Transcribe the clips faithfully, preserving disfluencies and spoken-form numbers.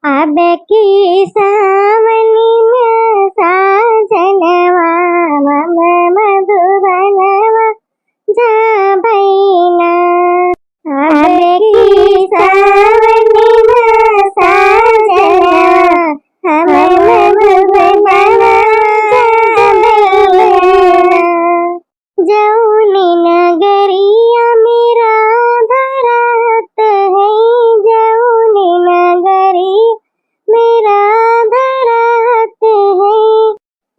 अब की सावन में साजनवा हम मधुबनवा जाबै ना। अब की सावन में साजनवा हम मधुबनवा जाबै ना। जौन नगरिया में राधा रहत है, जौन नगरिया में राधा रहत है,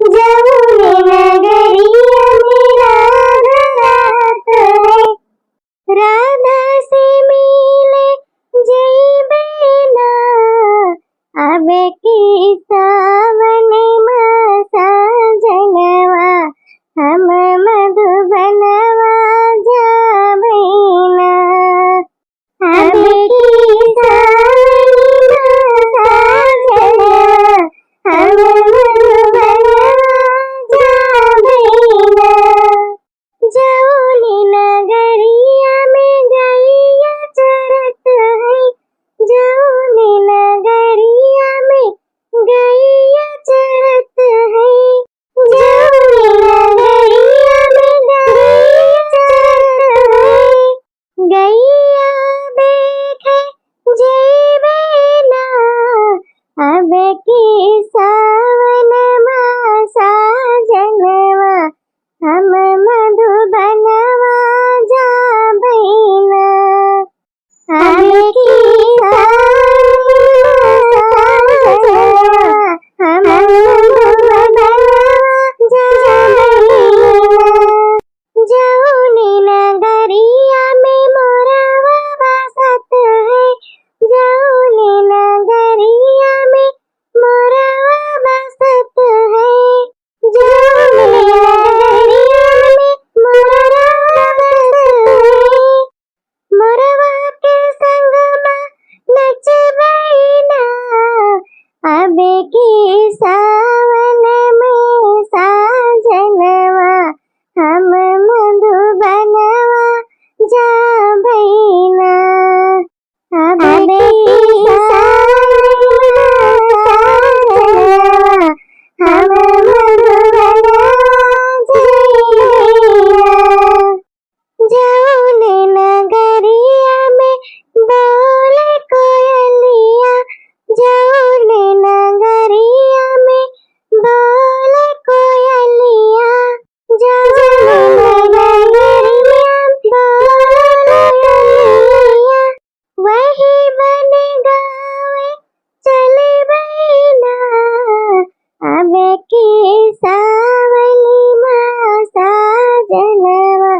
जौन नगरिया में राधा रहत है, राधा से मिले जइबे ना। अब की सावन में साजनवा हम मधुबनवा जाबै ना। अब की सावन में साजनवा हम मधुबनवा जाबै ना। जौन नगरिया में गइया चरत है, जौन नगरिया में गइया चरत है, जौन नगरिया में गइया चरत है, गइया देखे जइबे ना। अब की सावन में साजनवा हम मधुबनवा जाबै ना। अब की सावन में साजनवा हम मधुबनवा जाबै ना। जौन नगरिया में मोरवा बसत है, जौन नगरिया में मोरवा बसत है, जौन नगरिया में मोरवा बसत है, मोरवा के संग में नचबै ना। अब की सावन में साजनवा हम मधुबनवा जाबै ना। अब की सावन में साजनवा हम मधुबनवा जाबै ना। जौन नगरिया में बोले कोयलिया, जौन नगरिया में बोले कोयलिया, जौन नगरिया में बोले कोयलिया, वही बन गावे चलबै ना। अब की सावन में साजनवा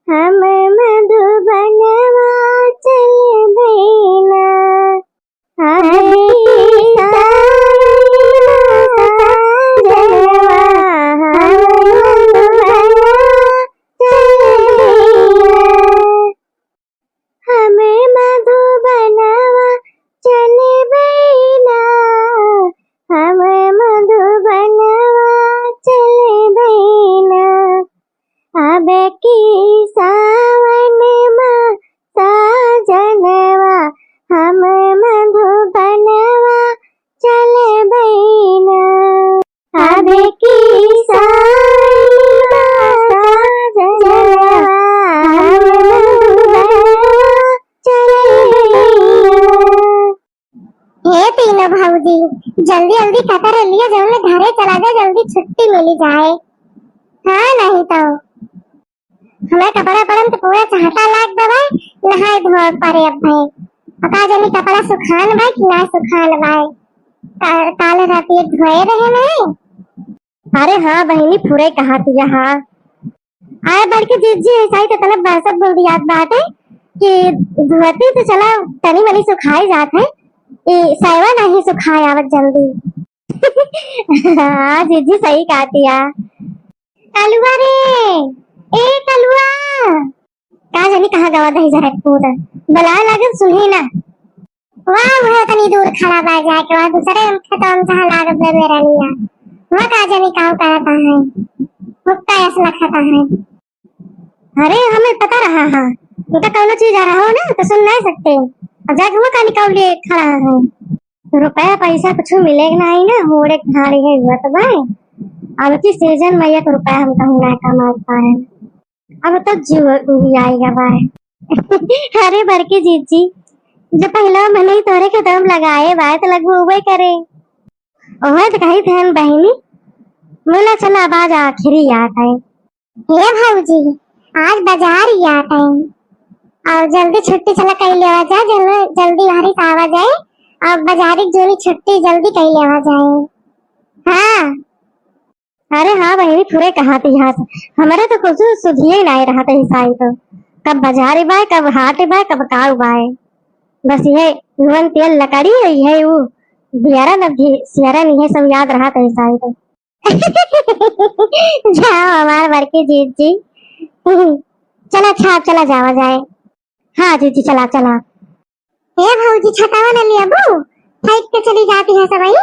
हम मधुबनवा चलबै ना। अब की सावन में साजनवा हम मधुबनवा चलबै ना। हम मधुबनवा चलबै ना, हम मधुबनवा चलबै ना। अब की सावन में साजनवा हम मधुबनवा चलबै ना। अब की सावन में साजनवा हम मधुबनवा चलबै ना। हे तीनों भौजी, जल्दी जल्दी कपड़ा लिया, जल्दी घरे चला जाए, जल्दी छुट्टी मिली जाए। हाँ, नहीं तो हमें कपड़ा पड़न तो पूरा चाहता लाग दबाए, नहाए धोए पड़े अब भाई। पता जानी कपड़ा सुखान बाय कि ना सुखान बाय। का-, काल रात ये धोए रहे नहीं। अरे हाँ बहिनी, पूरे कहा दिया, हाँ। आए बड़की जिज्जी, ऐसा ही तो तलब बहसत बोल दिया बात है कि धोती तो चला तनी मनी सुखाई जात है, ई सायवा नहीं सुखाए आवत जल्दी। हाँ जिज्जी, सही कहा दिया। कलुआ रे, ए कलुआ। का जानी कहाँ गवा दही जहर कूद। बुलावे लागे सुनी ना। वाह, वह तनी दूर खड़ा बा जाके, वह दूसरे हम खेतवा में जहाँ लागत बा मेरा लिया। वह का जानी काऊ करता है। हुक्का ऐसा लखता है। अरे, हमें पता रहा है। उनका कौनो चीज आ रहा हो ना, तो सुन नहीं सकते। अब जाके वह का निकाल लिए खड़ा है। रुपया पैसा कुछ मिले के नाही ना, होड़े खाड़ी है हुआ तो भाई। अब की सीजन में एक रुपया हम कहूँ ना कमा पाए, अब तो जीव डूबी आएगा भाई। अरे बड़की जीजी, जो पहला मनई तोरे खेतवा में लगाए बाय तो लगभग उबे करे। ओहे तो कही थे बहिनी, बोला चला अब आज आखिरी याद है। हे भौजी, आज बाजार याद है और जल्दी छुट्टी चला कई लेवा जाए, जल्दी जल्दी बाहरी से आवा जाए और बाजारी जोनी छुट्टी जल्दी कई लेवा जाए। हाँ। अरे हाँ बहिनी, थोड़े कहा थी यहाँ से, हमारे तो कुछ सुधिए ही नहीं रहा था हिसाई तो, कब बाजार बाय, कब हाट बाय, कब काऊ बाय। बस यह नून तेल लकड़ी है, यह वो बियारा न भी सियारा नहीं है, सब याद रहा था हिसाई तो। जाओ हमार बड़की जीजी। चला अच्छा, अब चला जावा जाए। हाँ जीजी, चला चला। हे भौजी, छतावा न लियाबू? फेंक के चली जाती है सबही।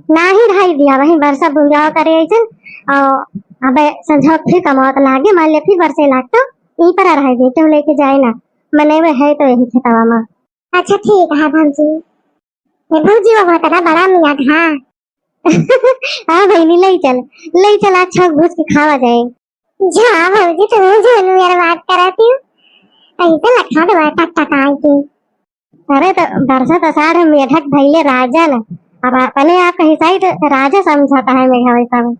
नाही रहाई दिया, वही बरसा बुंदावा करे ऐसन। और अबे संझा फिर कमावत लागे, मान ले फिर बरसे लाग तो यहीं पर रहाई दे, क्यों लेके जाए ना, मने में है तो यही खेतवा में। अच्छा ठीक है भौजी। ए भौजी, वो बहुत ना बड़ा मियाँ था। हाँ बहिनी, ले चल, ले चल, अच्छा घुस के खावा जाए। जा भौजी, तू जानू यार बात कराती हूँ, ऐसे लखा दो टक टक आए के। अरे तो बरसात आषाढ़ में मेढक भइले राजा न, अब अपने आप का हिसाई तो राजा समझाता है मेघा वैसा में।